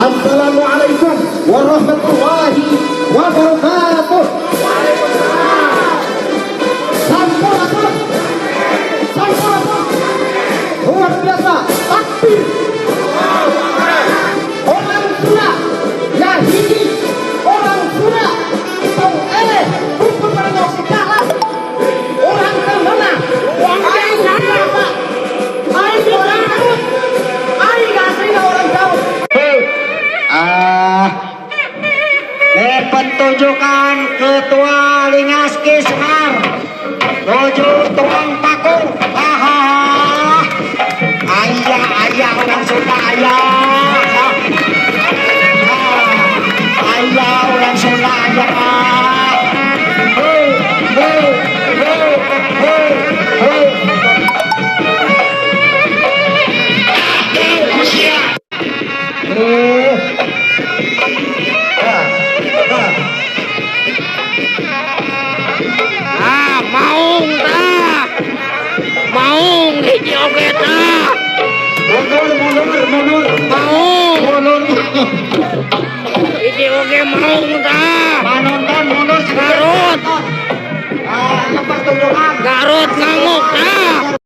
Assalamualaikum warahmatullahi wabarakatuh. Sampurasun. Sampurasun. Luar biasa. Takbir. Orang Sunda, ya hiji. Orang Sunda, tong eleh, kumpul bareng segala. Orang temenan. Aing biasa. Aing orang Garut. Aing aslinya orang Garut. Ah, ini pertunjukan Ketua Lingas Ki Semar nuju tukang paku. Hahaha. Ayah, ayah orang Sunda, ayah. Ah, ayah orang Sunda, ayah. Hei, hei, hei, hei, hei. Eh. Ah, ah. Ah, maung tah. Maung hiji oge tah. Mundur, mundur, mundur. Maung. Mundur. Hiji oge maung tah. Manonton mundur sedikit. Garut. Ah, ini pertunjukan. Garut ngamuk tah.